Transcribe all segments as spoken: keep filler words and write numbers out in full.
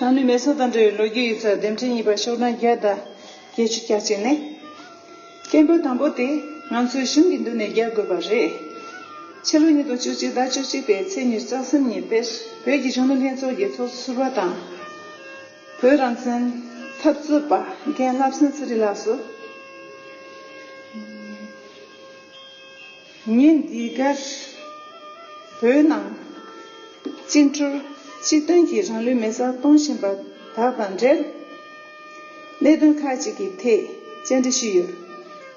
ཏང་ནུས་མེད་ས་དང་འབྲེལ་བའི་ལོ་རྒྱུས་ཡིག་ཚགས་འདེམས་ཁྲལ་གཉིས་པ་ཤོག་གྲངས་བརྒྱ་དང་བརྒྱད་ཅུ་གྱ་གཅིག་ནས། སྐད་འབོད་དང་པོ་དེ་ང་ཚོས་གཞུང་གི་མདུན་ནས་རྒྱག་དགོས་པ་རེད། ཕྱི་ལོ་ཉིས་སྟོང་བཅུ་གཅིག་ཟླ་བཅུ་གཅིག་པའི་ཚེས་ཉི་ཤུ་རྩ་གསུམ་ཉིན་དཔེར་བོད་ཀྱི་གཞོན་ནུ་ལྷན་ཚོགས་ཀྱི་ཚོགས་གཙོ་ཟུར་པ་དང་། བོད་རང་བཙན་འཐབ་རྩོད་པ་རྒན་བསླབ་སེང་ཚེ་རིང་ལགས་སུ། ཉིན་འདི་གར་བོད་ནང་བཅིངས་འགྲོལ་སྤྱི་དོན་གྱི་རང་ལུས་མེ་སྲེག་གཏོང་བཞིན་པ་དག་དང་འབྲེལ། གནད་དོན་ཁག་ཅིག་གི་ཐད་བཅར་འདྲི་ཞུས་ཡོད།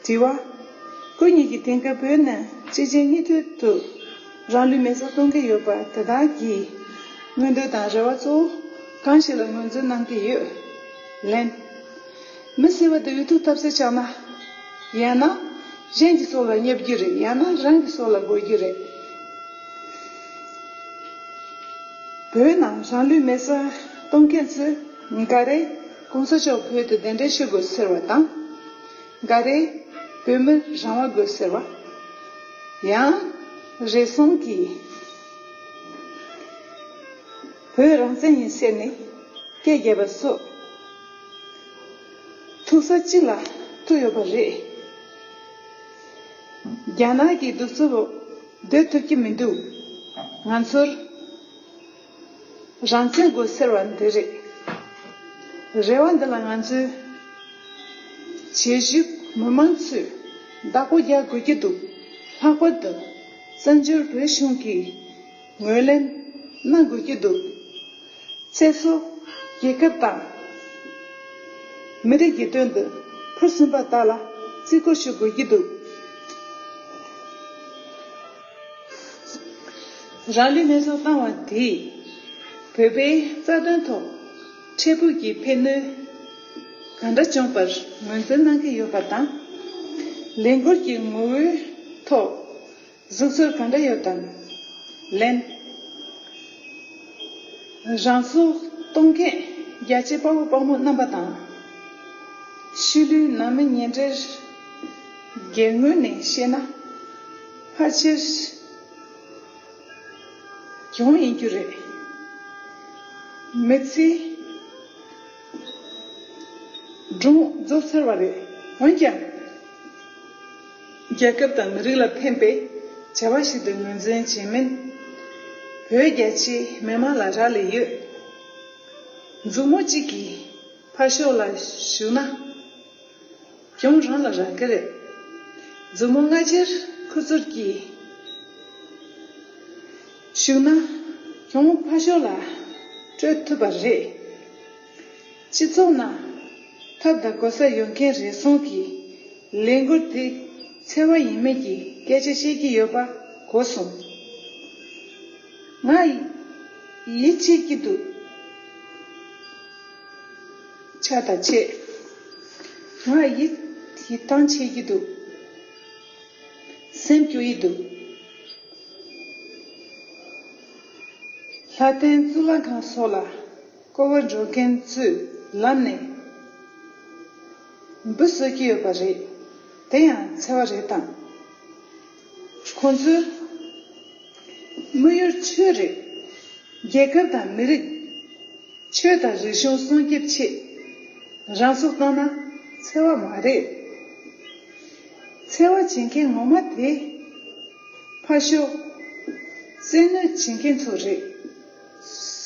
དྲི་བ། སྐུ་ཉིད་ཀྱིས་དེང་སྐབས་བོད་ནང་གཅིག་རྗེས་གཉིས་མཐུད་དུ་རང་ལུས་མེ་སྲེག་གཏོང་གི་ཡོད་པ་དེ་དག་གི་མངོན་འདོད་དང་རེ་བ་གཙོ་བོ་གང་ཞིག་ལ་ངོས་འཛིན་གནང་གི་ཡོད། ལན། མི་ཟེར་བ་དེ་འུ་ཐུག་ཐབས་ཟད་ཆགས་ན། ཡང་ན་གཞན་གྱི་སྲོག་ལ་བརྙས་རྒྱུ་རེད། ཡང་ན་རང་གི་སྲོག་ལ་རྒོལ་རྒྱུ་རེད། བོད་ནང་རང་ལུས་མེ་སྲེག་གཏོང་མཁན་ཚོས་འགའ་རེས་གོང་ས་མཆོག་བོད་དུ་གདན་འདྲེན་ཞུ་དགོས་ཟེར་བ་དང་། འགའ་རེས་བོད་མི་རང་དབང་དགོས་ཟེར་བ། ཡང་རེ་ཟུང་གིས་བོད་རང་བཙན་ཡིན་ཟེར་ནས་སྐད་རྒྱབ་པ་སོགས་ཐུག་ས་གཅིག་ལ་ཐུག་ཡོད་པ་རེད། རྒྱ་ནག་གི་གདུག་རྩུབ་འོག་སྡོད་ཐུབ་ཀྱི་མི་འདུག་ང་ཚོར་རང་བཙན་དགོས་ཟེར་བ་འདི་རེད། རེ་བ་འདི་ལ་ང་ཚོའི་བྱེས་བཞུགས་མི་མང་ཚོས་བདག་པོ་རྒྱག་དགོས་ཀྱི་འདུག་ལྷག་པར་དུ་བཙན་བྱོལ་བོད་གཞུང་གིས་ངོས་ལེན་གནང་དགོས་ཀྱི་འདུག་ཚེ་སྲོག་རྒྱལ་ཁབ་དང་མི་རིགས་ཀྱི་དོན་དུ་ཕུལ་ཟིན་པ་དག་ལ་བརྩི་བཀུར་ཞུ་དགོས་ཀྱི་འདུག་རང་ལུས་མེ་སྲེག་བཏང་བ་དེས་བོད་པའི་རྩ་དོན་ཐོག་འཕྲལ་ཕུགས་ཀྱི་ཕན་ནུས་གང་འདྲ་བྱུང་པར་ངོས་འཛིན་གནང་གི་ཡོད་པ་དང་། ལས་འགུལ་གྱི་ངོ་བོའི་ཐོག་གཟིགས་ཚུལ་གང་འདྲ་ཡོད་དམ། ལན། རང་སྲོག་གཏོང་མཁན་རྒྱལ་གཅེས་དཔའ་བོ་དཔའ་མོ་རྣམ་པ་དང་། ཤུལ་ལུས་ནང་མི་ཉེ་འབྲེལ་སྒེར་ངོས་ནས་བཤད་ན་ཕལ་ཆེར་གྱོང་ཡིན་རྒྱུ་རེད། མི་ཚེ་སྒྲུང་རྫོགས་ཚར་བ་རེད། འོན་ཀྱང་། རྒྱལ་ཁབ་དང་མི་རིགས་ལ་ཕན་པའི་བྱ་བ་ཞིག་ཏུ་ངོས་འཛིན་བྱེད་མིན། བོད་རྒྱ་ཆེའི་མི་མང་ལ་རག་ལས་ཡོད། མཛུབ་མོ་གཅིག་གིས་ཕར་ཕྱོགས་ལ་གཞུས་ན། གྱོང་རང་ལ་རག་གི་རེད། མཛུབ་མོ་ལྔ་ཆེར་ཁུ་ཚུར་གྱིས་གཞུས་ན། གྱོང་ཕར་ཕྱོགས་ལ་སྤྲོད་ཐུབ་པ་རེད། སྤྱི་ཚོགས་ནང་ཐབས་དང་གོ་ས་ཡོད་མཁན་རེ་ཟུང་གིས་ལས་འགུལ་དེ་འཚེ་བ་ཡིན་མིན་གྱི་སྐད་ཆ་བཤད་ཀྱི་ཡོད་པ་གོ་སོང་། ང་ཡིད་ཆེས་ཀྱི་འདུག་ཆགས་དང་ཆད། ང་ཡིད་ཡིད་ཐང་ཆད་ཀྱི་འདུག་སེམས་སྐྱོ་ཡི་འདུག་ལྷ་ལྡན་གཙུག་ལག་ཁང་སོགས་ལ་སྐོར་བ་འགྲོ་མཁན་ཚོས་ལམ་ནས་འབུ་གསོད་ཀྱི་ཡོད་པ་རེད། དེ་ཡང་འཚེ་བ་རེད་དམ། ཁོང་ཚོས་དམིགས་ཡུལ་ཆོས་རེད། རྒྱལ་ཁབ་དང་མི་རིགས། ཆོས་དང་རིག་གཞུང་སྲུང་སྐྱོབ་ཆེད་རང་སྲོག་བཏང་ན་འཚེ་བ་མ་རེད། འཚེ་བ་བྱེད་མཁན་ངོ་མ་དེ་ཕར་ཞོག་བཙན་གནོན་བྱེད་མཁན་ཚོ་རེད།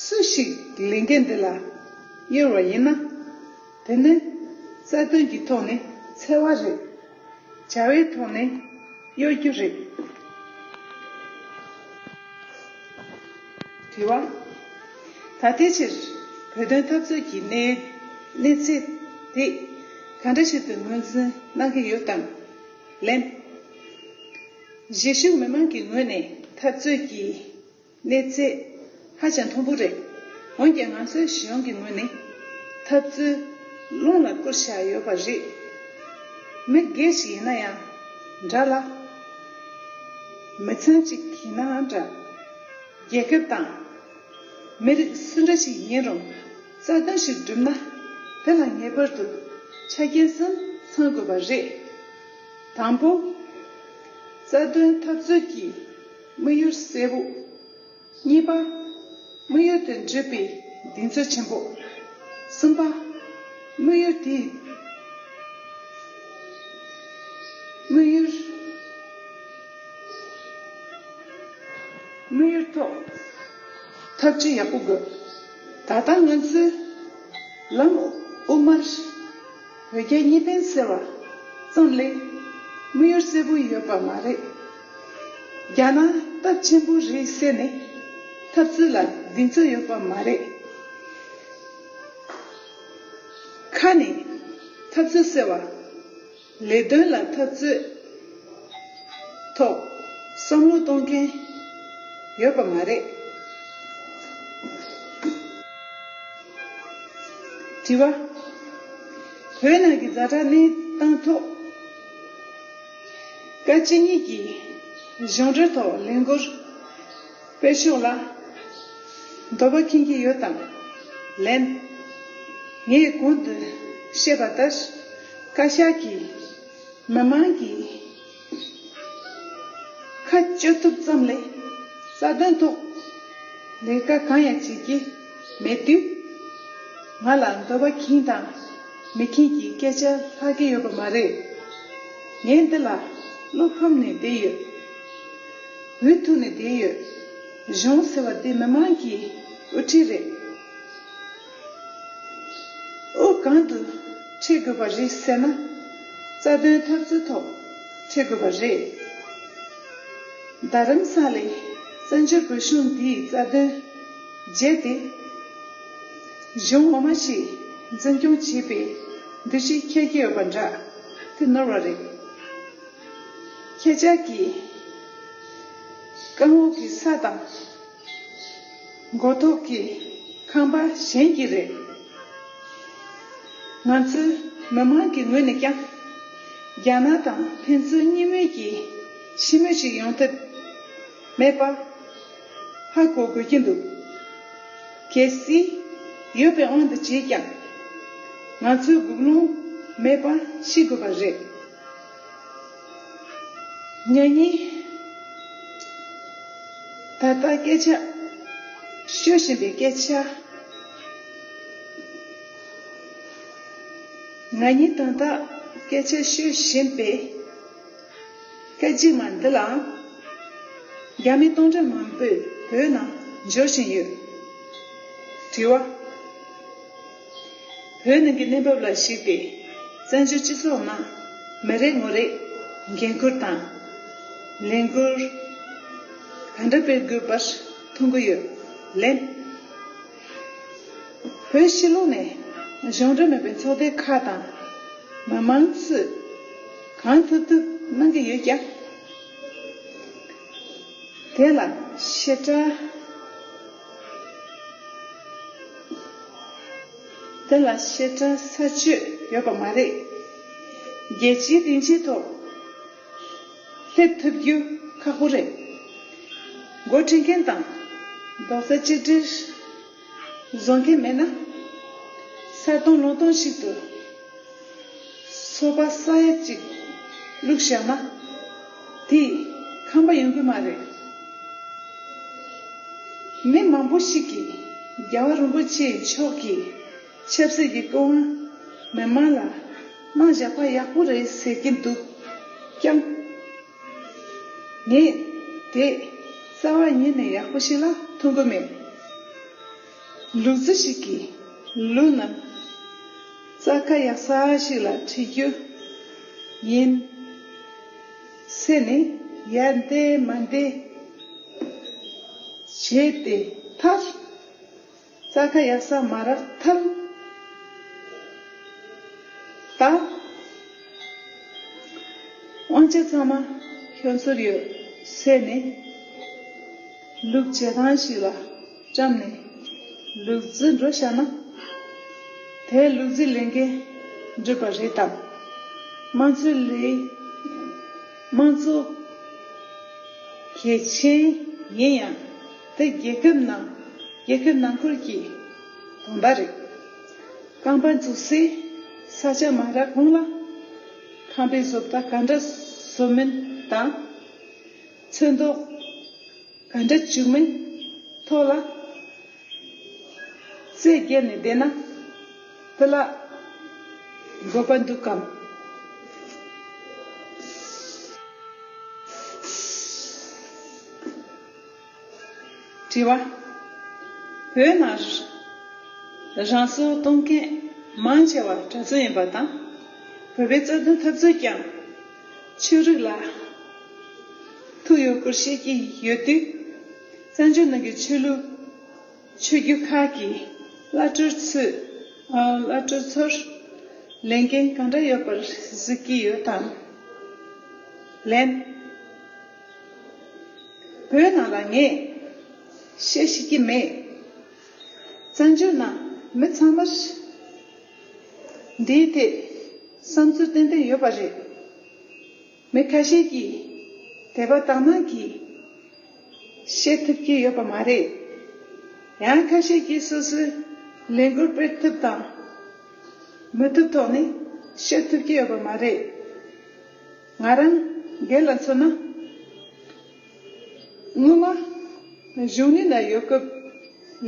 སུ་ཞིག་ལས་འགན་འདི་ལ་གཡོལ་བ་ཡིན་ན། དེ་ནི་རྩ་དོན་གྱི་ཐོག་ནས་འཚེ་བ་རེད། བྱ་བའི་ཐོག་ནས་གཡོལ་རྒྱུ་རེད། དྲི་བ། ད་ལྟའི་ཆར་བོད་དོན་འཐབ་རྩོད་ཀྱི་གནས་གནས་ཚད་དེ་ག་འདྲ་ཞིག་ཏུ་ངོས་འཛིན་གནང་གི་ཡོད་དམ། ལན། གཞིས་བཞུགས་མི་མང་གི་ངོས་ནས་འཐབ་རྩོད་ཀྱི་གནས་ཚད་ཧ་ཅང་མཐོན་པོ་རེད། འོན་ཀྱང་ང་ཚོའི་གཞུང་གི་ངོས་ནས་འཐབ་རྩོད་རླུང་ལ་བསྐུར་བཞག་ཡོད་པ་རེད། མི་སྒེར་ཞིག་ཡིན་ན་ཡང་འདྲ་ལ། མི་ཚང་གཅིག་ཡིན་ནའང་འདྲ། རྒྱལ་ཁབ་དང་མི་རིགས་སུ་འདྲ་ཞིག་ཡིན་རུང་རྩ་དོན་ཞིག་བསྒྲུབ་ན་དེ་ལ་ངེས་པར་དུ་ཆ་རྐྱེན་གསུམ་ཚང་དགོས་པ་རེད། དང་པོ། རྩ་དོན་འཐབ་རྩོད་ཀྱི་དམིགས་ཡུལ་གསལ་པོ། གཉིས་པ། དམིགས་ཡུལ་དེ་འགྲུབ་པའི་ གདེང་ཚོད་ཆེན་པོ། གསུམ་པ། དམིགས་ཡུལ་དེ། དམིགས་ཡུལ། དམིགས་ཡུལ་ཐོག་ཐབས་ཇུས་ཡག་པོ་དགོས། ད་ལྟ་ང་ཚོས་ལམ་དབུ་མར་བོད་རྒྱ་གཉིས་ཕན་ཟེར་བ་ཙམ་ལས་དམིགས་ཡུལ་གསལ་པོ་ཡོད་པ་མ་རེད། རྒྱ་ནག་སྟབས་ཆེན་པོ་རེད་ཟེར་ནས་འཐབ་རྩོད་ལ་གདེང་ཚོད་ཡོད་པ་མ་རེད། ཁ་ནས་འཐབ་རྩོད་ཟེར་བ། ལས་དོན་ལ་འཐབ་རྩོད་ཐོག་བསམ་བློ་གཏོང་མཁན་ཡོད་པ་མ་རེད། དྲི་བ། བོད་ནང་གི་ཛ་དྲག་གནས་སྟངས་ཐོག་བཀའ་སྤྱི་གཉིས་ཀྱིས་གཞུང་འབྲེལ་ཐོག་ལས་འགུལ་སྤེལ་ཕྱོགས་ལ་འདོད་པ་ཁེངས་ཀྱི་ཡོད་དམ། ལན། ངས་གོང་དུ་བཤད་པ་ལྟར་བཀའ་ཤག་གིས་མི་མང་གི་ཁ་གཅོད་ཐུབ་ཙམ་ལས་རྩ་དོན་ཐོག་ལས་ཀ་གང་ཡང་བྱེད་ཀྱི་མེད་དུས། ང་ལ་འདོད་པ་ཁེངས་དང་མི་ཁེངས་ཀྱི་སྐད་ཆ་ལྷག་གི་ཡོད་པ་མ་རེད། ངས་འདི་ལ་བློ་ཕམ་ནས་བསྡད་ཡོད། འུ་ཐུག་ནས་བསྡད་ཡོད། གཞུང་ཟེར་བ་འདི་མི་མང་གི་དབུ་ཁྲིད་རེད། དབུ་གང་དུ་ཁྲིད་དགོས་པ་རེད་ཟེར་ན། རྩ་དོན་འཐབ་རྩོད་ཐོག་ཁྲིད་དགོས་པ་རེད། རྡ་རམ་ས་ལའི་བཙན་བྱོལ་བོད་གཞུང་འདིའི་རྩ་དོན་བརྗེད་དེ། གཞུང་ངོ་མ་ཞིག་འཛིན་སྐྱོང་བྱེད་པའི་འདུ་ཤེས་འཁྱེར་གྱི་ཡོད་པ་འདྲ་དེ་ནོར་བ་རེད། ཁྱེད་ཅག་གིས་རྐང་འོག་གི་ས་དང་། མགོ་ཐོག་གི་ཁང་པ་གཞན་གྱི་རེད། ང་ཚོའི་མི་མང་གི་ངོས་ནས་ཀྱང་རྒྱ་ནག་དང་ཕན་ཚུན་གཉིས་མོས་ཀྱི་ཕྱི་མོས་ཤིག་ཡོང་ཐབས་མེད་པ་ཧ་གོ་དགོས་ཀྱི་འདུག་གལ་སྲིད་ཡོད་པའི་དབང་དུ་བྱས་ཀྱང་ང་ཚོའི་སྒུག་ལུང་མེད་པ་ཤེས་དགོས་པ་རེད། ང་གཉིས་ད་ལྟ་སྐད་ཆ་ཤོད་བཞིན་པའི་སྐད་ཆ། ང་གཉིས་ད་ལྟ་སྐད་ཆ་ཤོད་བཞིན་པའི་སྐད་ཅིག་མ་འདི་ལའང་རྒྱ་མི་སྟོང་ཕྲག་མང་པོས་བོད་ནང་འབྱོར་བཞིན་ཡོད། དྲི་བ། བོད་ནང་གི་གནས་བབ་ལ་གཞིགས་ཏེ་བཙན་བྱོལ་སྤྱི་ཚོགས་ནང་མི་རེ་ངོ་རེས་འགན་ཁུར་དང་ལས་འགུལ་ག་འདྲ་སྤེལ་དགོས་པར་མཐོང་གི་ཡོད། ལན། བོད་ཕྱི་ལོགས་ནས་གཞུང་འབྲེལ་མེད་པའི་ཚོགས་སྡེ་ཁག་དང་མི་མང་ཚོས་གང་ཐུབ་ཐུབ་གནང་གི་ཡོད་ཀྱང་། དེ་ལ་ཞེ་དྲག་དེ་ལ་ཞེ་དྲག་ས་ཆོད་ཡོད་པ་མ་རེད། རྒྱལ་སྤྱིའི་སྡིངས་ཆའི་ཐོག་སླེབས་ཐུབ་རྒྱུ་ཁག་པོ་རེད། འགོ་ཁྲིད་མཁན་དང་རྡོག་རྩ་གཅིག་སྒྲིལ་བཟོ་མཁན་མེད་ན། ས་སྟོང་ལུང་སྟོང་ཞིག་ཏུ་སོ་པ་ས་ཡ་གཅིག་བླུགས་བཞག་ན་དེས་ཁང་པ་ཡོང་གི་མ་རེད། མི་མང་པོ་ཞིག་གིས་རྒྱལ་བ་རིན་པོ་ཆེ་མཆོག་གི་ཆབ་སྲིད་ཀྱི་སྐུ་དབང་མི་མང་ལ་གནང་བཞག་པ་ཡག་པོ་རེད་ཟེར་གྱི་འདུག་ཀྱང་། ངས་དེ་རྩ་བ་ཉིད་ནས་ཡག་པོ་ཞིག་ལ་མཐོང་གི་མེད། ལུག་རྫི་ཞིག་གིས་ལུག་རྣམས་རྩྭ་ཁ་ཡག་ས་ཞིག་ལ་ཁྲིད་རྒྱུ་ཡིན་ཟེར་ནས་ཡར་འདེད་མར་འདེད་བྱས་ཏེ་མཐར་རྩྭ་ཁ་ཡག་ས་མ་རག་ཐལ། ད་དབང་ཆ་ཚང་མ་ཁྱོད་ཚོར་ཡོད་ཟེར་ནས་ལུག་བྱེ་ཐང་ཞིག་ལ་བཀྲམ་ནས་ལུག་རྫི་འགྲོ་བཞག་ན། དེ་ལུག་རྫི་ལས་འགན་འགྲུབ་པ་རེད་དམ། དམངས་གཙོའི་ལས་དམངས་གཙོ་གལ་ཆེན་ཡིན་ཡང་དེ་རྒྱལ་ཁབ་ནང་རྒྱལ་ཁབ་ནང་ཁུལ་གྱི་དོན་དག་རེད། རྐང་པ་འཛུགས་སའི་ས་ཆ་མ་རག་གོང་ལ་ཁང་པའི་བཟོ་ལྟ་ག་འདྲ་བཟོ་མིན་དང་ཚོན་མདོག་ག་འདྲ་བྱུག་མིན་ཐོག་ལ། རྩེ་བརྒྱབ་ནས་བསྡད་ན་དེ་ལ་དགོས་པ་འདུག་གམ། དྲི་བ། བོད་ནང་རང་སྲོག་གཏོང་མཁན་མང་ཆེ་བ་གྲྭ་བཙུན་ཡིན་པ་དང་། བོད་པའི་རྩ་དོན་འཐབ་རྩོད་ཀྱང་ཆོས་རིག་ལ་ཐུག་ཡོད་སྐོར་བཤད་ཀྱི་ཡོད་དུས། བཙན་བྱོལ་ནང་གི་ཆོས་ལུགས་ཆོས་བརྒྱུད་ཁག་གི་བླ་སྤྲུལ་ཚོས་ཨ། བླ་སྤྲུལ་ཚོར་ལས་འགན་གང་འདྲ་ཡོད་པར་གཟིགས་ཀྱི་ཡོད་དམ། ལན། བོད་ནང་ལ་ངས་བཤད་ཤེས་ཀྱི་མེད། བཙན་བྱོལ་ནང་མི་ཚང་མར་འདིའི་ཐད་བསམ་ཚུལ་ཏན་ཏན་ཡོད་པ་རེད། མི་ཁ་ཤས་ཀྱིས་དད་པ་དག་སྣང་གིས་བཤད་ཐུབ་ཀྱི་ཡོད་པ་མ་རེད། ཡང་ཁ་ཤས་ཀྱིས་སོ་སོའི་ལས་འགུལ་སྤེལ་ཐབས་དང་མི་ཐུབ་ཐོག་ནས་བཤད་ཐུབ་ཀྱི་ཡོད་པ་མ་རེད། ང་རང་སྒེར་ལ་མཚོན་ན། སྔོན་མ་གཞུང་གཉེར་ནང་ཡོད་སྐབས་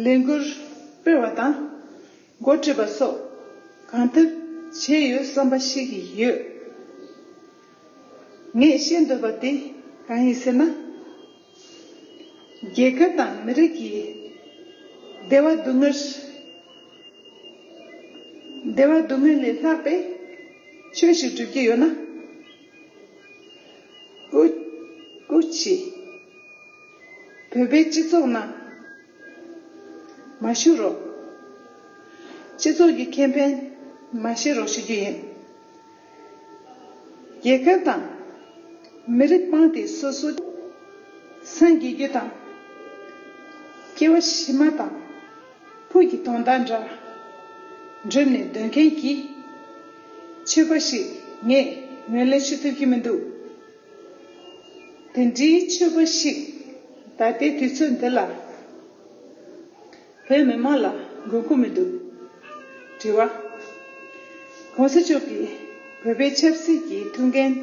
ལས་འགུལ་སྤེལ་བ་དང་འགོ་ཁྲིད་པ་སོགས་གང་ཐུབ་བྱས་ཡོད་བསམ་པ་ཞིག་ཡོད། ངས་བཤད་འདོད་པ་དེ་གང་ཡིན་ཟེར་ན། རྒྱལ་ཁབ་དང་མི་རིགས་ཀྱི་བདེ་བ་སྡུག་བསྔལ། བདེ་བ་སྡུག་བསྔལ་ལས་ལྷག་པའི་ཆོས་ཤིག་སྒྲུབ་ཀྱི་ཡོད་ན། སྐུ། སྐུ་མཁྱེན། བོད་པའི་སྤྱི་ཚོགས་ནང་མ་ཞུགས་རོགས། སྤྱི་ཚོགས་ཀྱི་ཁེ་ཕན་མ་བཤད་རོགས་ཞུ་རྒྱུ་ཡིན། རྒྱལ་ཁབ་དང་མི་རིགས་སྤངས་ཏེ་སོ་སོ་སངས་རྒྱས་རྒྱུ་དང་། སྐྱེ་བ་ཕྱི་མ་དང་བོད་ཀྱི་དོན་དག་འདྲ་འགྲུབ་ནས་སྡོད་མཁན་གྱི་ཆོས་པ་ཞིག་ངས་ངོས་ལེན་ཞུ་ཐུབ་ཀྱི་མི་འདུག་དེ་འདྲའི་ཆོས་པ་ཞིག་ད་ལྟའི་དུས་ཚོད་འདི་ལ་བོད་མི་མང་ལ་དགོས་མཁོ་མི་འདུག་དྲི་བ། གོང་ས་མཆོག་གིས་བོད་པའི་ཆབ་སྲིད་ཀྱི་ཐུགས་འགན་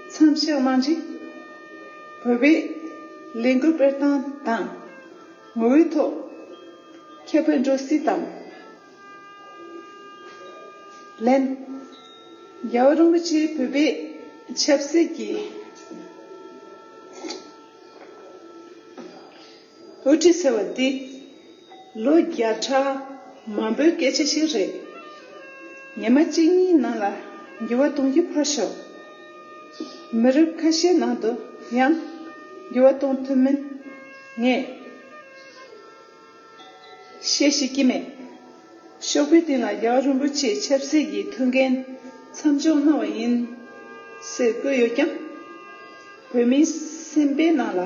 མཚམས་བཞག་གནང་རྗེས། བོད་པའི་ལས་འགུལ་སྤེལ་སྟངས་དང་ངོ་བོའི་ཐོག་ཁྱབ་སྤེལ་འགྲོ་སྲིད་དམ། ལན། རྒྱལ་བ་རིན་པོ་ཆེས་བོད་པའི་ཆབ་སྲིད་ཀྱི་དབུ་ཁྲིད་ཟེར་བ་འདི་ལོ་བརྒྱ་ཕྲག་མང་པོའི་སྐད་ཆ་ཞིག་རེད། ཉི་མ་གཅིག་གཉིས་ནང་ལ་འགྱུར་བ་གཏོང་རྒྱུ་ཕར་ཞོག་མི་རབས་ཁ་ཤས་ནང་དུ་ཡང་འགྱུར་བ་གཏོང་ཐུབ་མིན་ངས་བཤད་ཤེས་ཀྱི་མེད། ཤོག་བུའི་སྟེང་ལ་རྒྱལ་བ་རིན་པོ་ཆེའི་ཆབ་སྲིད་ཀྱི་ཐུགས་འགན་མཚམས་འཇོག་གནང་བ་ཡིན་ཟེར་བཀོད་ཡོད་ཀྱང་། བོད་མིའི་སེམས་པའི་ནང་ལ་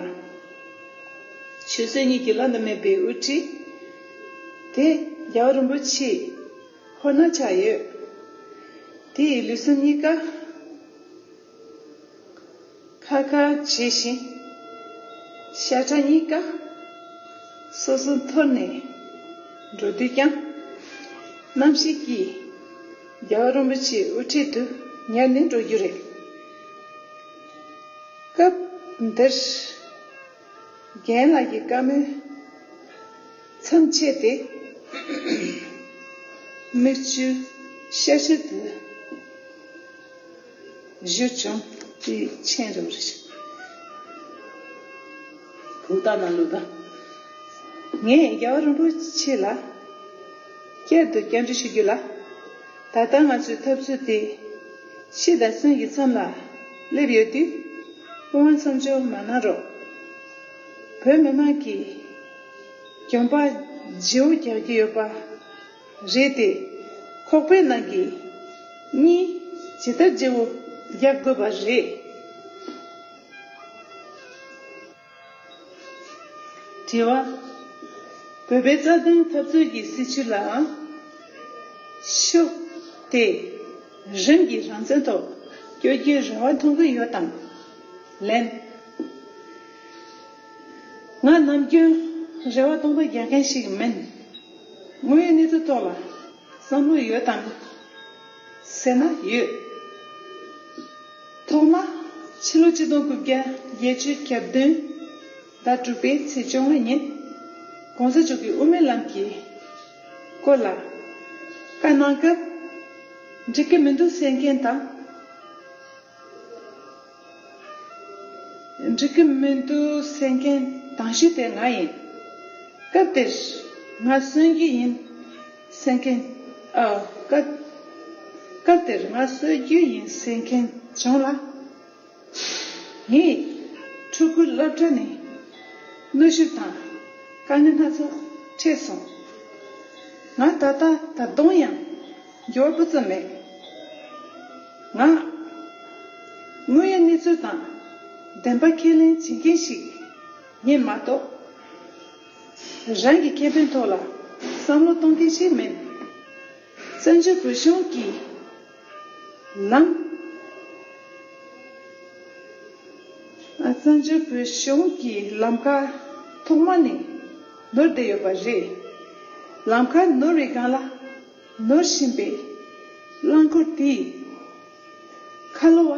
ཆོས་སྲིད་གཉིས་ཀྱི་བླ་ན་མེད་པའི་དབུ་ཁྲིད་དེ་རྒྱལ་བ་རིན་པོ་ཆེ་ཁོ་ན་ཆགས་ཡོད། དེ་ཡི་ལུས་སེམས་གཉིས་ཀ་ཁ་ཁ་བྱེད་བཞིན། ཤ་ཁྲག་གཉིས་ཀ་སོ་སོ་འཐོར་ནས་འགྲོ་དུས་ཀྱང་། རྣམ་ཤེས་ཀྱིས་རྒྱལ་བ་རིན་པོ་ཆེའི་དབུ་ཁྲིད་དུ་ཉར་ནས་འགྲོ་རྒྱུ་རེད། སྐབས་འདིར་རྒན་ལགས་ཀྱི་བཀའ་མོལ་མཚམས་ཆད་དེ། མིག་ཆུ་ཤར་ཤར་དུ་བཞུར་བྱུང་། དེ་མཆན་རུ་རེད། གུང་ཐང་ནང་ལུགས་དང་། ངས་རྒྱལ་བ་རིན་པོ་ཆེ་ལ་བསྐྱར་དུ་བཅར་འདྲི་ཞུ་རྒྱུ་ལ། ད་ལྟ་ང་ཚོའི་འཐབ་རྩོད་དེ་ཤི་དང་གསོན་གྱི་མཚམས་ལ་སླེབས་ཡོད་དུས། སྐུ་དབང་མཚམས་འཇོག་མ་གནང་རོགས། བོད་མི་མང་གིས་གྱོང་པ་ལྗིད་པོ་རྒྱག་གི་ཡོད་པ་རེད་དེ། ཁོག་པའི་ནང་གི་གཉིད་ཇི་ལྟར་ལྗིད་པོ་རྒྱག་དགོས་པ་རེད། དྲི་བ། བོད་པའི་རྩ་དོན་འཐབ་རྩོད་ཀྱི་སྲིད་བྱུས་ལའང་ཤུགས་དེ་རིམ་གྱིས་རང་བཙན་ཐོག་བསྐྱོད་རྒྱུའི་རེ་བ་མཐོང་གི་ཡོད་དམ། ལན། ང་ནམ་རྒྱུན་རེ་བ་སྟོང་པ་རྒྱག་མཁན་ཞིག་མིན། དངོས་ཡོད་གནས་ཚུལ་ཐོག་ལ་བསམ་བློ་ཡོད་དམ་ཟེར་ན་ཡོད། ཐོག་མ་ཕྱི་ལོ་ཆིག་སྟོང་དགུ་བརྒྱ་བརྒྱད་ཅུ་གྱ་བདུན་ཟླ་དྲུག་པའི་ཚེས་བཅོ་ལྔ་ཉིན། གོང་ས་མཆོག་གིས་དབུ་མའི་ལམ་གྱི་ སྐོར་ལ་བཀའ་གནང་སྐབས། འགྲིག་གི་མི་འདུག་ཟེར་མཁན་དང་། འགྲིག་གི་མི་འདུག་ཟེར་མཁན་དང་ཤོས་དེ་ང་ཡིན། སྐབས་དེར་ང་གསོན་རྒྱུ་ཡིན་ཟེར་མཁན། ཨ། སྐབས། སྐབས་དེར་ང་གསོན་རྒྱུ་ཡིན་ཟེར་མཁན་བྱུང་ལ། ངས་ཕྲུ་གུ་སློབ་གྲྭ་ནས་གནོན་ཤུགས་དང་དཀའ་ངལ་སྣ་ཚོགས་འཕྲད་སོང་། ང་ད་ལྟ་ད་དུང་ཡང་འགྱུར་བ་སྤུ་ཙམ་མེད། ང་དངོས་ཡོད་གནས་ཚུལ་དང་བདེན་པ་ཁས་ལེན་བྱེད་མཁན་ཞིག་ཡིན་མ་གཏོགས། རང་གི་ཁེ་ཕན་ཐོག་ལ་བསམ་བློ་གཏོང་མཁན་ཞིག་མིན། བཙན་བྱོལ་བོད་གཞུང་གི་ལམ། བཙན་བྱོལ་བོད་གཞུང་གི་ལམ་ཁ་ཐོག་མ་ནས་ནོར་བསྡད་ཡོད་པ་རེད། ལམ་ཁ་ནོར་བའི་སྒང་ལ་ནོར་བཞིན་པའི་རླངས་འཁོར་དེས་ཁ་ལོ་བ་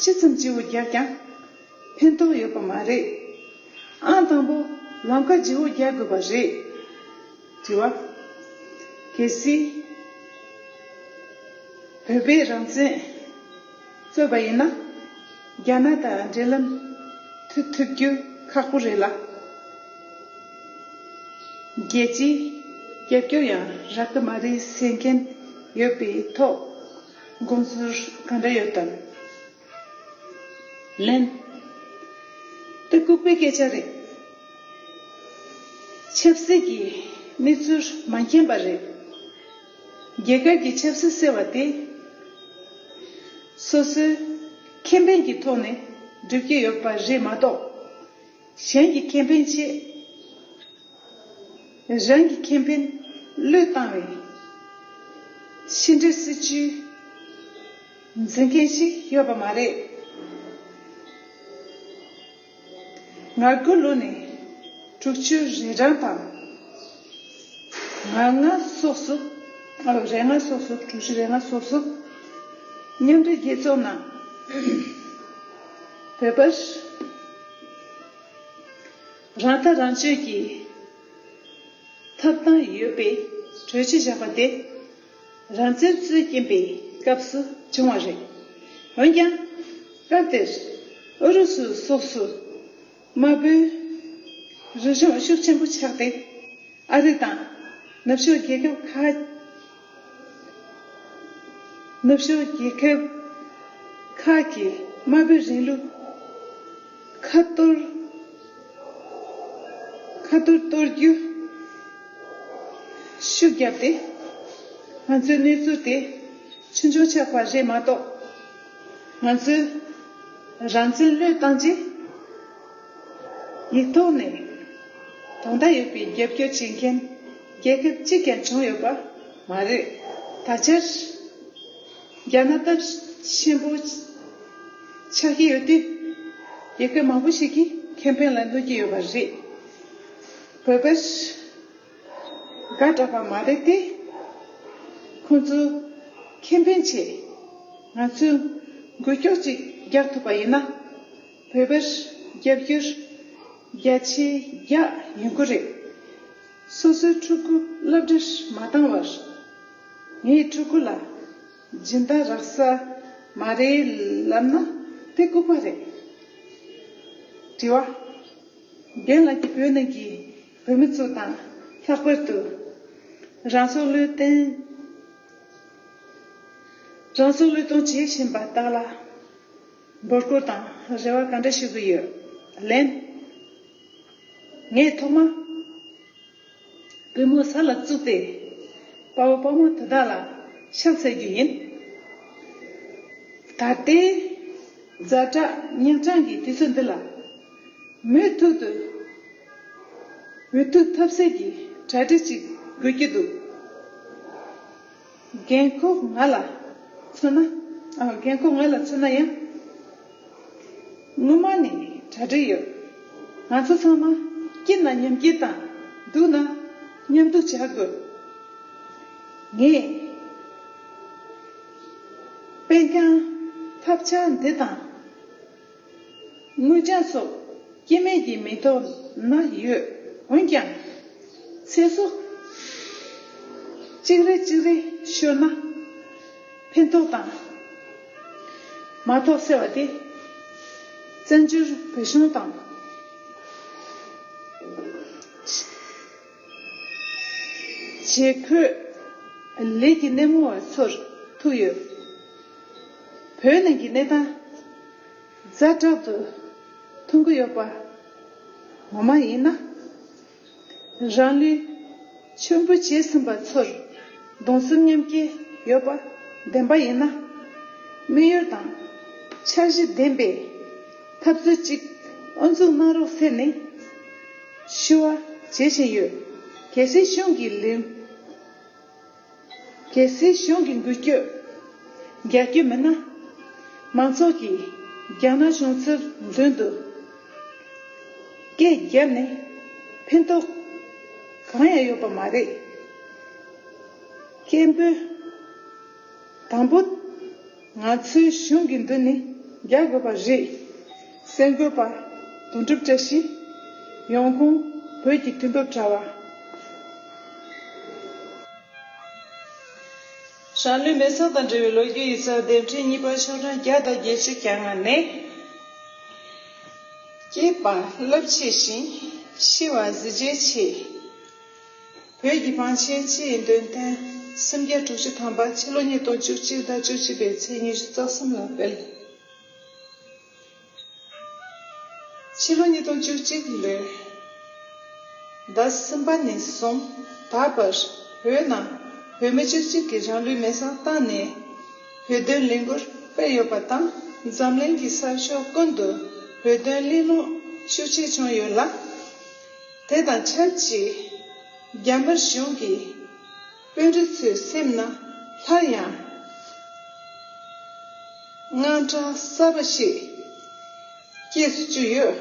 ཅི་ཙམ་བརྗེ་བོ་བརྒྱབ་ཀྱང་ཕན་ཐོགས་ཡོད་པ་མ་རེད། ཨང་དང་པོ་ལམ་ཁ་བརྗེ་བོ་རྒྱག་དགོས་པ་རེད། དྲི་བ། གལ་སྲིད་བོད་པས་རང་བཙན་རྩོད་པ་ཡིན་ན། རྒྱ་ནག་དང་འབྲེལ་ལམ་མཐུད་ཐུབ་རྒྱུ་ཁག་པོ་རེད་ལ། རྒྱལ་སྤྱིའི་རྒྱབ་སྐྱོར་ཡང་རག་གི་མ་རེད་ཟེར་མཁན་ཡོད་པའི་ཐོག་དགོངས་ཚུལ་ག་འདྲ་ཡོད་དམ། ལན། དེ་ལྐུགས་པའི་སྐད་ཆ་རེད། ཆབ་སྲིད་ཀྱི་གནས་ཚུལ་མ་མཁྱེན་པ་རེད། རྒྱལ་ཁབ་ཀྱི་ཆབ་སྲིད་ཟེར་བ་དེ། སོ་སོའི་ཁེ་ཕན་གྱི་ཐོག་ནས་སྒྲུབ་ཀྱི་ཡོད་པ་རེད་མ་གཏོགས། གཞན་གྱི་ཁེ་ཕན་ཆེད། རང་གི་ཁེ་ཕན་བློས་བཏང་བའི་ཕྱི་འབྲེལ་སྲིད་ཇུས་འཛིན་མཁན་ཞིག་ཡོད་པ་མ་རེད། ང་དགུ་ལོ་ནས་དྲུག་ཅུ་རེ་གྲངས་དང་། ང་ལྔ་སོགས་སུ། ཨ། རེ་ལྔ་སོགས་སུ། དྲུག་ཅུ་རེ་ལྔ་སོགས་སུ་མཉམ་འབྲེལ་རྒྱལ་ཚོགས་ནང་བོད་པར་རང་ལྟ་རང་སྤྱོད་ཀྱི་ཐོབ་ཐང་ཡོད་པའི་གྲོས་ཆོད་བཞག་པ་དེ་རང་བཙན་རྩོད་ཀྱིན་པའི་སྐབས་སུ་བྱུང་བ་རེད། འོན་ཀྱང་། སྐབས་དེར་ཨུ་རུ་སུ་སོགས་སུ་དམར་པོའི་རིག་གཞུང་ཤུགས་ཆེན་པོ་ཆགས་ཏེ། ཨ་རི་དང་ནུབ་ཕྱོགས་རྒྱལ་ཁབ་ཁག་ནུབ་ཕྱོགས་རྒྱལ་ཁབ་ཁག་གིས་དམར་པོའི་རིང་ལུགས་ཁ་གཏོར། ཁ་གཏོར་གཏོར་རྒྱུ་ཤུགས་བརྒྱབ་སྟེ། ང་ཚོའི་གནས་ཚུལ་དེ་ཆུང་ཆུང་ཆགས་པ་རེད་མ་གཏོགས། ང་ཚོས་རང་བཙན་བློས་བཏང་རྗེས། ཡིག་ཐོག་ནས་དོན་དག་ཡོད་པའི་རྒྱབ་སྐྱོར་བྱེད་མཁན་རྒྱལ་ཁབ་གཅིག་ཀྱང་བྱུང་ཡོད་པ་མ་རེད། ད་ཆར་རྒྱ་ནག་སྟབས་ཆེན་པོ་ཆགས་ཀྱི་ཡོད་དུས། རྒྱལ་ཁབ་མང་པོ་ཞིག་གིས་ཁེ་ཕན་ལ་གནོད་ཀྱི་ཡོད་པ་རེད། བོད་པར་དགའ་དྲགས་པ་མ་རེད་དེ། ཁོང་ཚོའི་ཁེ་ཕན་ཆེད་ང་ཚོས་འགུལ་སྐྱོད་ཅིག་རྒྱག་ཐུབ་པ་ཡིན་ན། བོད་པར་རྒྱབ་སྐྱོར་རྒྱ་ཆེ་རྒྱག་ཡོང་གི་རེད། སོ་སོའི་ཕྲུ་གུ་སློབ་གྲྭར་མ་བཏང་བར། ངའི་ཕྲུ་གུ་ལ་སྦྱིན་བདག་རག་ས་མ་རེད་ལབ་ན་དེ་ལྐུགས་པ་རེད། དྲི་བ། རྒན་ལགས་ཀྱིས་བོད་ནང་གི་བོད་མི་ཚོ་དང་། ལྷག་པར་དུ་རང་སྲོག་བློས་གཏོང་། རང་སྲོག་བློས་གཏོང་བྱེད་བཞིན་པ་དག་ལ་འབོད་སྐུལ་དང་རེ་བ་ག་འདྲ་ཞུ་གི་ཡོད། ལན། ངས་ཐོག་མ་པུས་མོ་ས་ལ་བཙུགས་ཏེ། དཔའ་བོ་དཔའ་མོ་དེ་དག་ལ་ཕྱག་འཚལ་རྒྱུ་ཡིན། ད་ལྟའི་ཛ་དྲག་ཉིན་གྲངས་ཀྱི་དུས་ཚོད་འདི་ལ། མུ་མཐུད་དུ་འོས་བསྡུ་ཐབས་ཟད་ཀྱི་གྲ་སྒྲིག་ཅིག་དགོས་ཀྱི་འདུག། རྒན་འཁོགས་ང་ལ་མཚོན་ན། ཨ། རྒན་འཁོགས་ང་ལ་མཚོན་ན་ཡང་། སྔོན་མ་ནས་གྲ་སྒྲིག་ཡོད། ང་ཚོ་ཚང་མ་སྐྱིད་ན་མཉམ་སྐྱིད་དང་། སྡུག་ན་མཉམ་སྡུག་བྱ་དགོས། ངས་དཔེ་རྐྱང་ཐབས་ཆག་འདི་དང་། དངུལ་རྐྱང་སོགས་སྐྱེ་དམན་གྱི་མིང་ཐོག་ན་ཡོད། འོན་ཀྱང་། ཚེ་སྲོག་ གཅིག་རེ་གཅིག་རེ་ཤོད་ན་ཕན་ཐོགས་དང་མ་ཐོགས་ཟེར་བ་དེ་བཙན་བྱོལ་བོད་གཞུང་དང་བྱེད་ཁོས་ལས་ཀྱི་སྣེ་མོ་བ་ཚོར་ཐུག་ཡོད། བོད་ནང་གི་གནས་སྟངས་ཛ་དྲག་ཏུ་མཐོང་གི་ཡོད་པ་ངོ་མ་ཡིན་ན། རང་ལུས་མཆོད་འབུལ་བྱས་ཟིན་པ་ཚོར་གདུང་སེམས་མཉམ་སྐྱེད་ཡོད་པ་བདེན་པ་ཡིན་ན། དམིགས་ཡུལ་དང་འཆར་གཞི་ལྡན་པའི་འཐབ་རྩོད་ཅིག་དབུ་འཛུགས་གནང་རོགས་ཟེར་ནས་ཞུ་བ་བྱེད་བཞིན་ཡོད། གལ་སྲིད་གཞུང་གི་ལས། གལ་སྲིད་གཞུང་གི་འགུལ་སྐྱོད་རྒྱག་རྒྱུ་མིན་ན། མང་ཚོགས་ཀྱིས་རྒྱ་ནག་གཞུང་ཚབ་མདུན་དུ་སྐད་བརྒྱབ་ནས་ཕན་ཐོགས་གང་ཡང་ཡོད་པ་མ་རེད། སྐད་འབོད་དང་པོ་ང་ཚོའི་གཞུང་གི་མདུན་ནས་རྒྱག་དགོས་པ་རེད། གསར་འགོད་པ་དོན་གྲུབ་བཀྲ་ཤིས། ཡོང་ཁུངས་བོད་ཀྱི་དུས་བབ་དྲ་བ། རང་ལུས་མེ་སྲེག་དང་འབྲེལ་བའི་ལོ་རྒྱུས་ཡིག་ཚགས་དེབ་ཕྲེང་གཉིས་པ་ཤོག་གྲངས་བརྒྱ་དང་བརྒྱད་ཅུ་གྱ་ལྔ་ནས། སྐྱེས་པ་རླབས་ཆེ་ཞིང་ཤི་བ་གཟི་བརྗིད་ཆེ། བོད་ཀྱི་བང་ཆེན་སྤྱི་ཡི་འདོན་ཐེངས་སུམ་བརྒྱ་དྲུག་ཅུ་ཐམ་པ་ཕྱི་ལོ་ཉིས་སྟོང་བཅུ་གཅིག་ཟླ་བཅུ་གཅིག་པའི་ཚེས་ཉི་ཤུ་རྩ་གསུམ་ལ་སྤེལ། ཕྱི་ལོ་ཉིས་སྟོང་བཅུ་གཅིག་ལོའི་ཟླ་གསུམ་པ་ནས་བཟུང་ད་བར་བོད་ནང་བོད་མི་བཅུ་གཅིག་གིས་རང་ལུས་མེ་སྲེག་བཏང་ནས་བོད་དོན་ལས་འགུལ་སྤེལ་ཡོད་པ་དང་། འཛམ་གླིང་གི་ས་ཕྱོགས་ཀུན་ཏུ་བོད་དོན་གླེང་སློང་ཤུགས་ཆེ་བྱུང་ཡོད་ལ། དེ་དང་ཆབས་ཅིག་རྒྱ་དམར་གཞུང་གིས་དཔོན་རིགས་ཚོའི་སེམས་ནང་སླར་ཡང་དངངས་སྐྲག་གསར་པ་ཞིག་སྐྱེས་སུ་བཅུག་ཡོད།